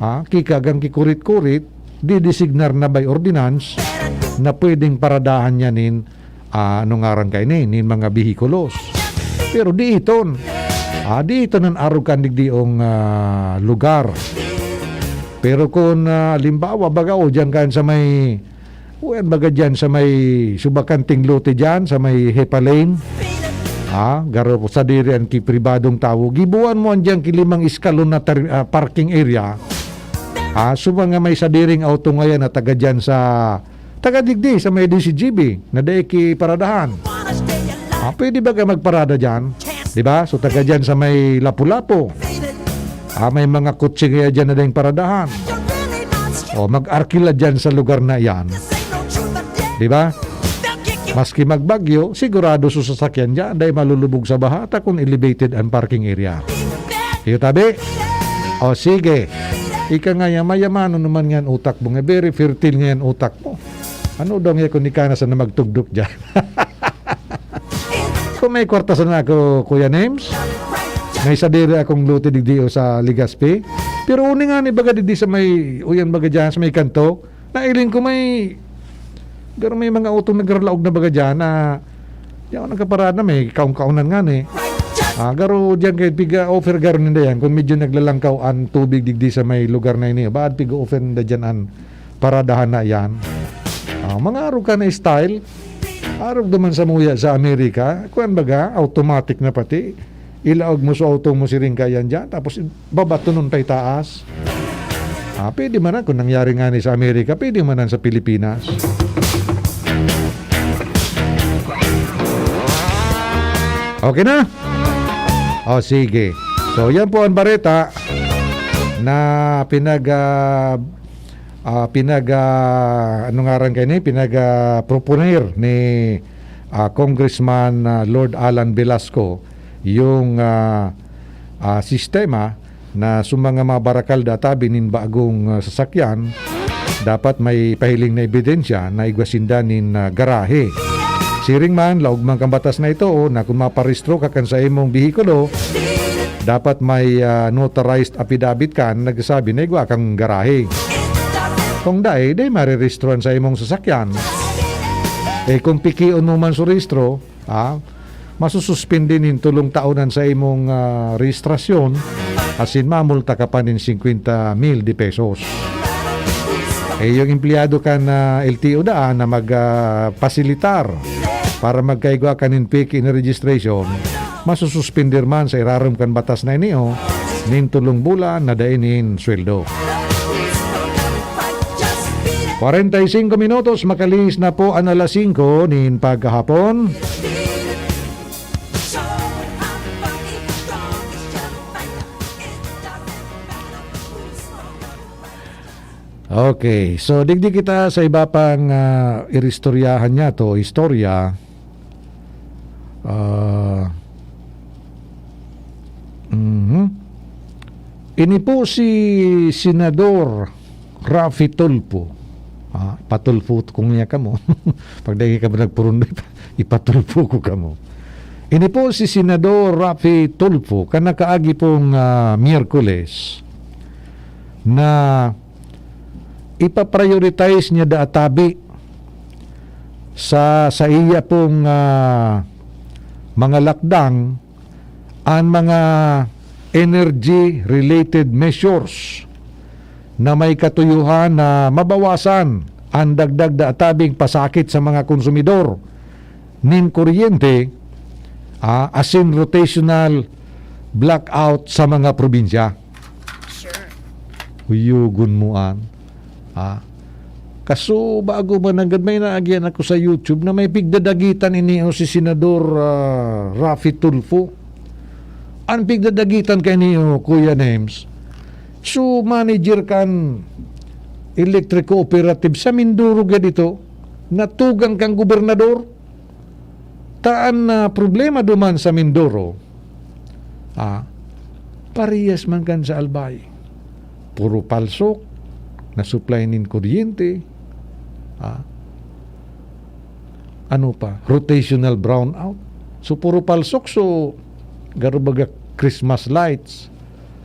ah, kikagang kikurit-kurit, didesignar na by ordinance na pwedeng paradahan niya nin, ah, ano ngaran kaini, nin mga behikulos. Pero di iton. Ah, di iton an arog kan digdiong, ah, lugar. Pero kun, ah, halimbawa, baga, o, diyan kan sa may, o, yan, baga diyan sa may subakan ting lote diyan, sa may Hepa Lane. Ah, garo sadiri an ki pribadong tawo. Gibuan mo an diyan ki limang eskalon na ter-, ah, parking area. Ah, so mga may sadiring auto ngayon na taga diyan sa, taga digdi sa may D C G B, na dai ki paradahan. Ah, pwede ba ka magparada diyan? Di ba? So, taga diyan sa may Lapu-Lapu. Ah, may mga kotse kaya diyan na daing paradahan. O, mag-arkila diyan sa lugar na iyan. Di ba? Maski magbagyo, sigurado sa sasakyan diyan, dai malulubog sa baha, ta kun elevated an parking area. Iyo tabi? O, sige. Ika nga yan, mayamanon naman nga an utak mo, nga very fertile nga an utak mo. Ano daw nga kun ika na sana magtugdok diyan? Kung may kwarta sana ako, Kuya Nems, may sadiri akong lote digdi o sa Legazpi. Pero uni nga ni baga digdi sa may, uyan baga diyan, sa may kanto, nailing ko may, pero may mga utong nagralaog na baga diyan na, diyan ako nagkaparada, may kaon-kaonan nga ni. Ah, garo diyan kay piga-offer garo ninda yan. Kung medyo naglalangkaw ang tubig digdi sa may lugar na ini, baad piga-offer ninda diyan ang paradahan na yan. Ah, mga arog ka na style. Arog naman sa muya sa Amerika. Kuwan baga, automatic na pati. Ilaog mo sa auto mo siring kayan dyan. Tapos babatonon pa itaas. Ah, pwede man na. Kung nangyari nga ni sa Amerika, pwede man na sa Pilipinas. Okay na? O, sige. So, yan po ang bareta na pinag, ah, ah, pinag, ah, ano ngaran kayo ni? Pinag, ah, proponer ni, ah, Congressman, ah, Lord Alan Velasco yung, ah, ah, sistema na sa mga mabarakal da tabi nin bagong, ah, sasakyan, dapat may pahiling na ebidensya na igwa sinda nin, ah, garahe. Siring man, laog man kan batas na ito, o, na kung maparehistro ka kan sa imong behikulo, dapat may, ah, notarized affidavit ka na nagsasabi na igwa kang garahe. Kung dai, dai marerehistrohan sa imong sasakyan. Eh, kung pikion mo man sa rehistro, ah, masususpindi nin tolong taon an sa imong, ah, rehistrasyon, asin mamulta ka pa nin singkwenta mil de pesos. Eh, yung empleyado kan, ah, L T O daan na mag, ah, pasilitar para magkaigwa ka nin fake in registration, masususpindi man sa irarom kan batas na ini, oh, nin tolong bulan na dai nin sweldo. Kwarenta y singko minutos, makalihis na po an alas singko nin pagkahapon. Okay, so digdi kita sa iba pang, ah, iristoryahan niya to, istorya. Ah, mhm. Ini po si Senador Raffy Tulfo. Ah, patulfo ko niya kamo. Pag dahil ka ba nagpurundo, ipa-, ipatulfo ko kamo. Ini po si Senador Raffy Tulfo, kan nakaagi pong, ah, Miyerkules, na ipa-prioritize niya da tabi sa, sa iya pong, ah, mga lakdang an mga energy-related measures na may katuyuhan na mabawasan an dagdag da tabing pasakit sa mga konsumidor nin kuryente, ah, asin rotational blackout sa mga probinsya. Sure. Uyugon mo an, ah. Kaso bago man nanggad, may naagihan ako sa YouTube na may pigdadagitan ini o si Senador, ah, Raffy Tulfo. An pigdadagitan kaini, o, Kuya Nems, so manager kan electric cooperative sa Mindoro gad ito, natugang kan gobernador. Ta an, ah, problema duman sa Mindoro, ah, parehas man kan sa Albay. Puro palsok na supply nin kuryente. Ah, ano pa? Rotational brownout. So, puro palsok. So, garo baga Christmas lights.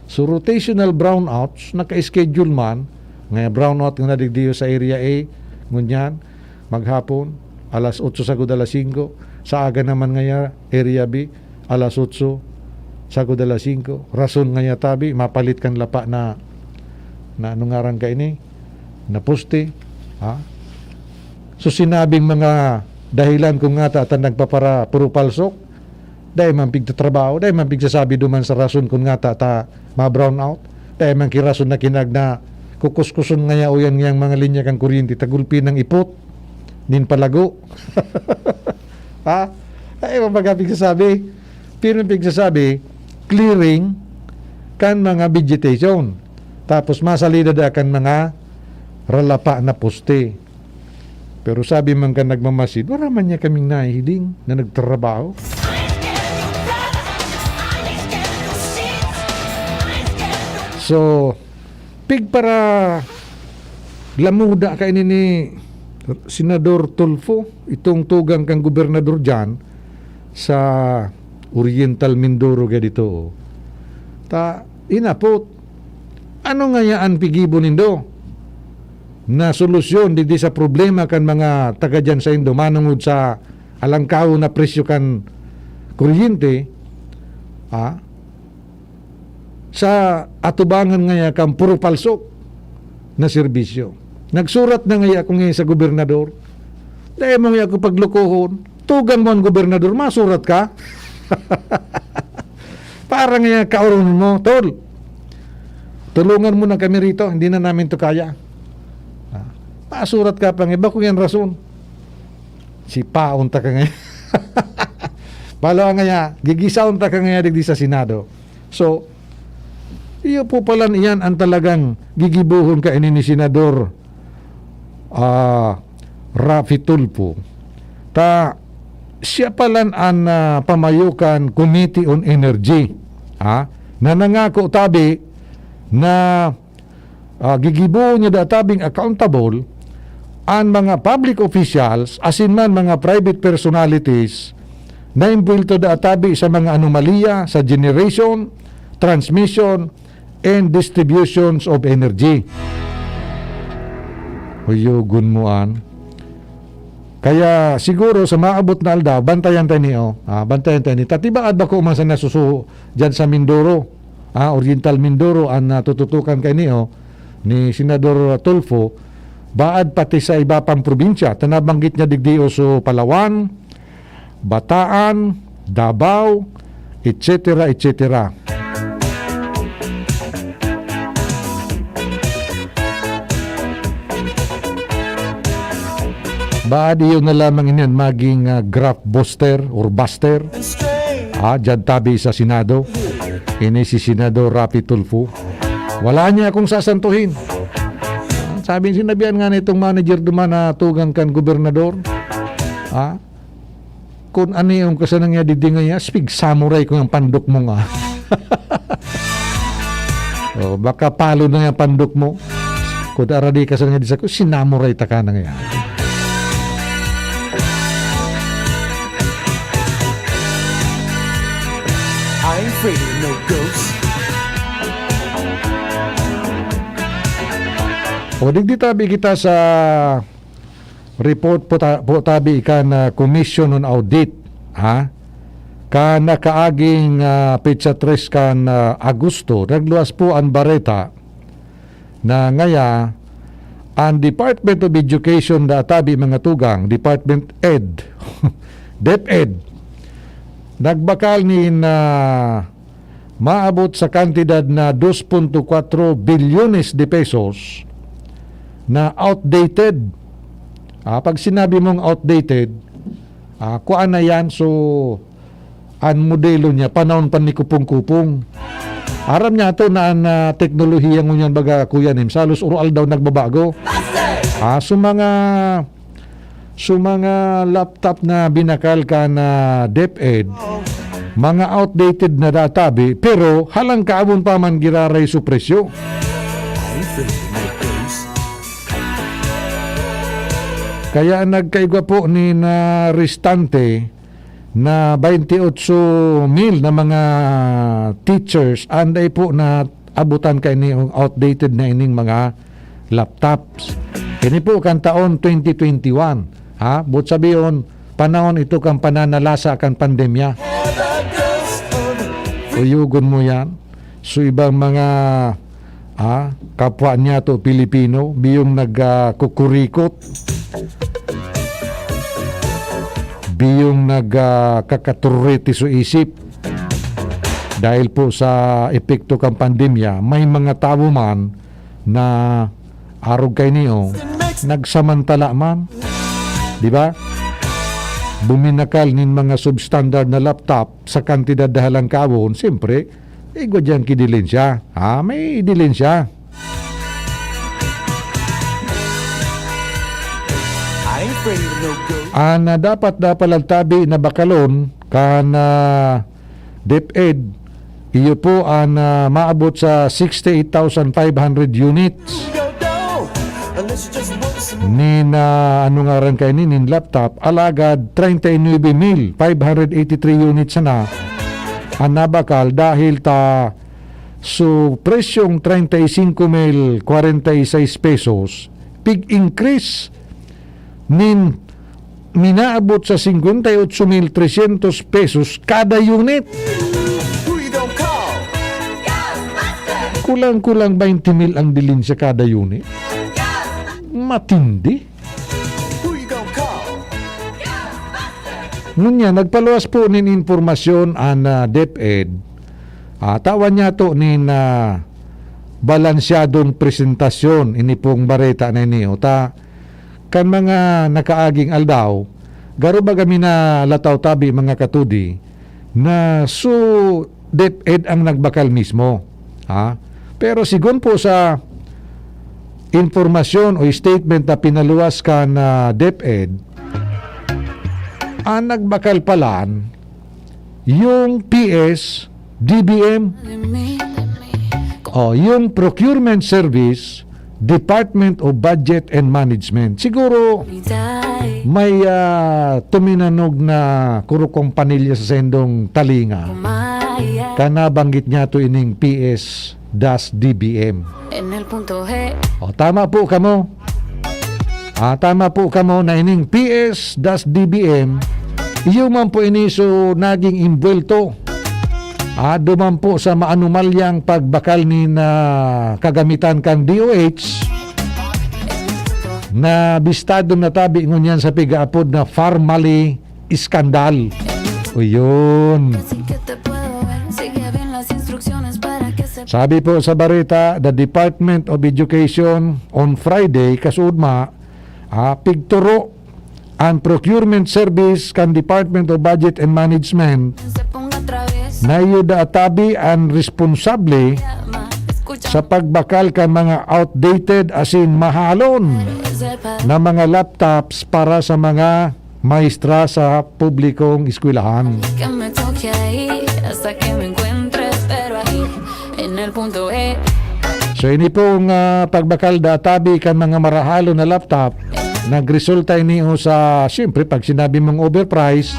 So, rotational brownouts, naka-schedule man. Ngaya brownout nga nadigdiyo sa Area A, ngunyan, maghapon, alas otso sagud alas singko. Sa aga naman ngaya, Area B, alas otso sagud alas singko. Rason ngaya tabi, mapalit kan lapa na, na ano ngaran ka ini? Na poste. Ha? So, sinabing mga dahilan kung ngata ta nagpapara puro palsok, dai man pigtatrabaho, dai man pigsasabi duman sa rason kun ngata ta ma-brownout, dai man ki rason na kinag na kukuskuson ngaya uyan ngayang mga linya kan kuryente ta gulpi nang ipot nin palago. Ha? Dai man baga pigsasabi. Pero pigsasabi, clearing kan mga vegetation. Tapos masalida da kan mga ralapa na poste. Pero sabi man kan nagmamasid, wala man niya kaming nahihiling na nagtrabaho. So, pigpara lamuda kaini ni Senador Tulfo, itong tugang kan gobernador diyan sa Oriental Mindoro, kaya dito, oh. Ta, inapot. Ano ngaya an pigibo nindo na solusyon digdi sa problema kan mga taga diyan saindo manongod sa alangkaw na presyo kan kuryente, ah, sa atubangan ngaya kan puro palsok na serbisyo? Nagsurat na ngaya ako ngayon sa gobernador. Dai mo ngaya ako paglukohon. Tugang mo ang gobernador, masurat ka. Para ngaya kaoronon mo, "Tol, tulungan mo na kami rito, hindi na namin to kaya." Ah, masurat ka pa nga, iba ko yan rason. Sipaon ta ka ngaya. Balo ngaya, gigisaon ta ka ngaya digdi sa Senado. So, iyo po pala iyan ang talagang gigibohon kaini ni Senador, ah, Raffy Tulfo. Ta, siya pala an, ah, pamayo kan Committee on Energy, ha, na nangako tabi na, ah, gigibo niya da tabing accountable an mga public officials asin man mga private personalities na imbuwelto da tabi sa mga anomalya sa generation, transmission, and distributions of energy. Huyogon mo an. Kaya siguro sa maabot na aldaw, bantayan tayo niyo. Ah, bantayan tayo ni. Tatibaad ba ko man sa nasusuho diyan sa Mindoro? Ah, Oriental Mindoro, ang natututukan kayo niyo ni Senador Tulfo, baad pati sa iba pang probinsya. Tanabanggit niya digdi o so Palawan, Bataan, Davao, et cetera, et cetera. Baad iyo na lamang iniyan maging, ah, graph booster or buster. Ah, diyan tabi sa Senado. Ini si Senador Raffy Tulfo. Wala niya akong sasantuhin. Sabi, sinabihan nga nitong manager duman na tugang kan gobernador, ha? Kun ano yung kasanang niya, didi nga niya, "Speak samurai ko yung pandok mo nga." Oh, baka palo na yung pandok mo. Kun aradi ka sa nga di sa ko, sinamuray ta ka na nga yan. I ain't afraid of no ghost. O, digdi tabi kita sa report po ta-, po tabi kan, ah, Commission on Audit, ha? Kan nakaaging, ah, petsa tres kan, ah, Agosto, nagluwas po an bareta na ngaya an Department of Education na tabi mga tugang, Department Ed, DepEd, nagbakal nin, ah, maabot sa kantidad na dos punto kwatro bilyones de pesos na outdated. Ah, pag sinabi mong outdated, ah, kuan na yan, so, an modelo niya, panahon pa ni Kupong-Kupong. Aram niya to na an, ah, teknolohiya ngunyan, baga, Kuya Nims, halos uro-aldaw nagbabago. Ah, so mga So, mga laptop na binakal kan DepEd, mga outdated na databi, pero halangkaabon pa man giraray su presyo. Kaya nagkaigwa po nin restante na baynte otso mil na mga teachers, anday po na abutan kaini, outdated na ining mga laptops. Ini po kan taon twenty twenty-one, ha? Buot sabihon, panahon ito kan pananalasa kan pandemya. Uyugon mo yan. So, ibang mga, ah, kapwa niya to Pilipino, biyong nag, ah, kukurikot, biyong nag, ah, kakaturete sa isip. Dahil po sa epekto kan pandemya, may mga tawo man na arog kaini, nagsamantala man, di ba? Buminakal nin mga substandard na laptop sa kantidad na halangkaabon, siyempre, igwa diyan ki dilensya. Ha? May dilensya. I ain't afraid of no ghost. An, ah, dapat na palagtabi na bakalon kan, ah, DepEd, iyo po an, ah, maabot sa sixty-eight thousand five hundred units. Nin, ah, ano ngaran kaini, nin laptop, alagad treinta y nuebe mil five hundred eighty-three units sana an nabakal dahil ta su presyong treinta y cinco mil cuarenta y seis pesos, pig-increase nin minaabot sa cincuenta y ocho mil trescientos pesos kada unit. Kulang-kulang baynte mil ang dilensya kada unit. Matindi. Ngunyan, nagpaluwas po nin impormasyon an, ah, DepEd. Ah, tawan niya to nin, ah, balansyadong presentasyon ini pong bareta na ini. O ta, kan mga nakaaging aldaw, garo baga mi nalataw tabi, mga katudi, na su DepEd ang nagbakal mismo. Ha? Pero sigon po sa impormasyon o statement na pinaluwas kan, ah, DepEd, ang nagbakal palan yung P S D B M. O, yung procurement service, Department of Budget and Management. Siguro, may, ah, tuminanog na kurukong panilya sa sendong talinga. Kan nabanggit niya to ining P S das D B M. O, tama po kamo. Ah, tama po kamo na ining P S das D B M, iyo man po ini so naging imbuwelto. Ah, duman po sa maanumalyang pagbakal nin kagamitan kan D O H na bistado na tabi ngunyan sa pigaapod na Farmally Scandal. O yun. Sabi po sa bareta, the Department of Education on Friday, kasuodma, ah, pigturo an procurement service kan Department of Budget and Management na iyo da atabi an responsable sa pagbakal kan mga outdated asin mahalon na mga laptops para sa mga maestra sa publikong eskwelahan. Que me toque ahí hasta que me encuentre, pero ahí en el punto E. So, ini pong, ah, pagbakal da tabi kan mga marahalon na laptop, nagresulta ini o sa, siyempre, pag sinabi mong overprice,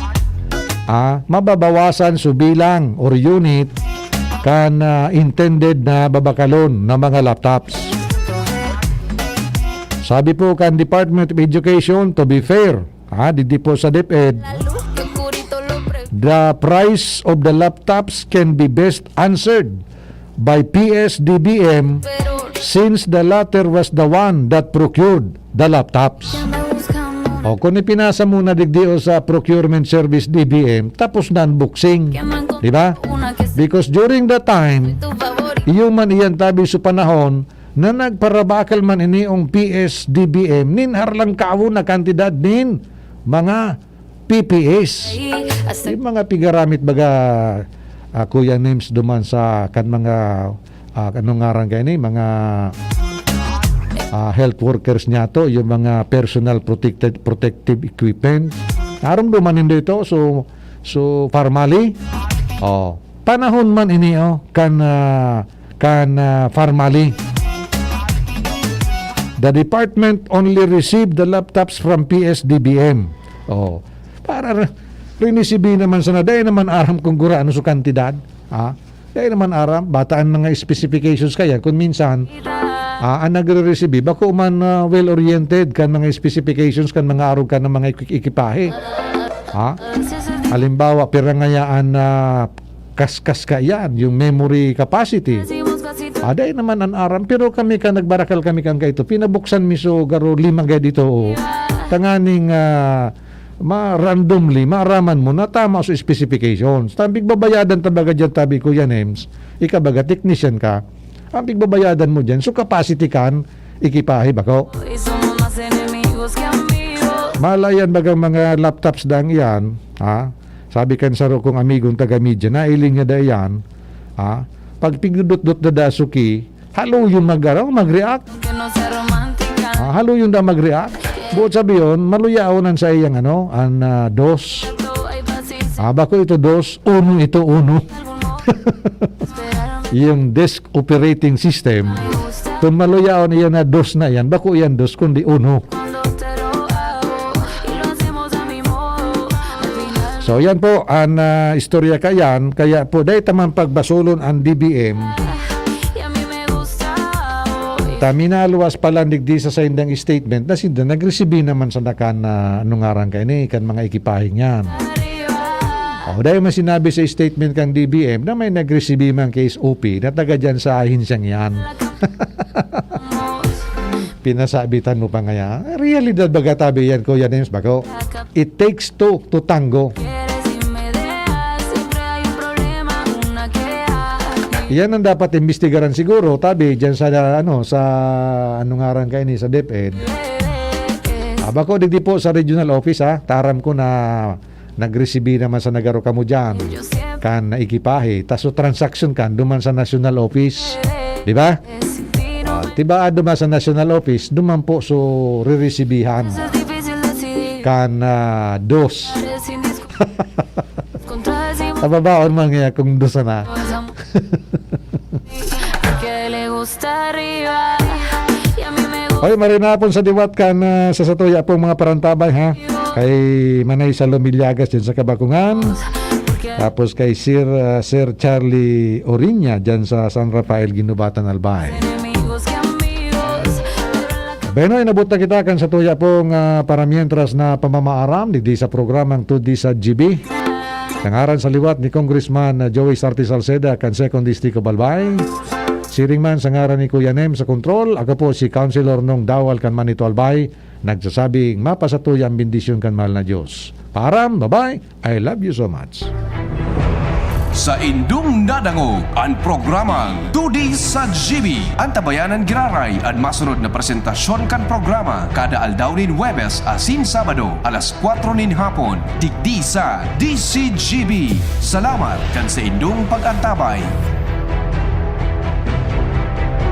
ah, mababawasan so bilang or unit kan, ah, intended na babakalon na mga laptops. Sabi po kan Department of Education, to be fair, ah, digdi po sa DepEd, the price of the laptops can be best answered by P S D B M, since the latter was the one that procured the laptops. O kung ipinasa mo na digdi o sa procurement service D B M, tapos na ang boxing. Di ba? Because during that time, iyo man iyan tabi sa panahon na nagparabakal man ini ang P S D B M, nin harlangkawo na kantidad nin mga P P Es. Yung mga pigaramit baga, ah, Kuya Nims, duman sa kan mga, ah, anong ngaran kayo ni? Mga, ah, health workers niya to, yung mga personal protected, protective equipment. Arong duman hindi ito, so, so formally, oh, panahon man ini, oh, kan, ah, kan, ah, formally. The department only received the laptops from P S D B M. Oh, para re- rinisibi naman sana, dahil naman aram kung gura ano sa kantidad. Ha? Dahil naman aram, bataan mga specifications kaya kung minsan, ah, ang nagre-receive, bako man, ah, well-oriented kan mga specifications kan mga arog kan mga ek- ekipahe. Ha? Halimbawa, pira ngayaan na kaskas ka yan, yung memory capacity. Aday naman an aram, pero kami ka nagbarakal kami kan kaito, pinabuksan mi so garo lima gad ito, oh. Tanganing, ah, ma-randomly, maaraman mo na tama sa specifications. Tambig babayadan ta baga dyan, tabi ko yan, Ems. Ika baga, technician ka. Ang pigbabayadan mo dyan, so capacity kan ekipahe, bako. Hoy somos más enemigos que amigos. Malayan bagang mga laptops dang iyan, ha? Sabi kan saro kong amigong taga-media, nailing niya da iyan, ha? Pag pigdudot-dot na da suki, halo yung mag, ano, mag-react. Que no sea romántica. Ah, halo yung da mag-react. Buot sabi yun, maluyaon ang sa iyang, ano, ang ah, dos. Todo hay paciencia. Ah, bako ito dos, uno ito, uno. Esperar Yung disk operating system, kung maluyaon iyan na dos na yan, bako yan dos, kundi uno. cuando te lo hago y lo hacemos a mi modo. Al final So, yan po, ang ah, istorya ka yan. Kaya po, dahil tamang pagbasulon ang D B M, y a mí me gusta hoy. Taminaluwas pa lang digdi sa saindang statement na sinda nagresibi naman sa nakan na anong ngaran kayo ni kan mga ekipaheng yan. Arriba. O, dahil may sinabi sa statement kang D B M na may nagresibi man kay S O P na taga dyan sa ahensyang yan. Pinasabitan mo pa ngaya. Realidad baga tabi yan, Kuya Nems, bako. It takes two to tango. Quieres y me dejas, siempre hay un problema, una queja. Yan ang dapat imbestigaran siguro, tabi, dyan sa, ano, sa, ano ngaran kayo ni, sa DepEd. Ah, bako, digdi po sa regional office, ha. Taram ko na nagresibi naman sa nagaro kamo dyan. Kan na ekipahe, ta so transaction kan duman sa national office. Di ba? Ah, tiba duman sa national office, duman po so reresibihan. Es difícil decidir. Kan ah, dos. Sin discu- contradecimos Tababaon man nga kung dos na. Los am- que le gusta arriba y a mí me gusta Oy, marinapon sa diwat kan ah, sa satuya pong mga parantabay, ha. Kay Manay Salome Llagas dyan sa Kabakungan. porque hay Tapos kay Sir ah, Sir Charlie Oriña dyan sa San Rafael, Guinobatan, Albay. enemigos que amigos. Pero en la Bueno, inabot na kita kan satuya pong ah, para mientras na pamamaaram digdi sa programang Today sa G B. Sa ngaran sa liwat ni Congressman ah, Joey Sarte Salceda kan Second District of Albay. Siring man sa ngaran ni Kuya Nem sa kontrol, ako po si Councilor Nong Dawal kan Manito Albay, nagsasabing mapasatuya ang bendisyon kan mahal na Diyos. Paaram, bye-bye, I love you so much. Sa indong nadangog an programang Today sa G B. Antabayanan giraray an masunod na presentasyon kan programa kada aldaw nin Huwebes asin Sabado, alas kwatro nin hapon, digdi sa D C G B. Salamat kan sa indong pag-antabay.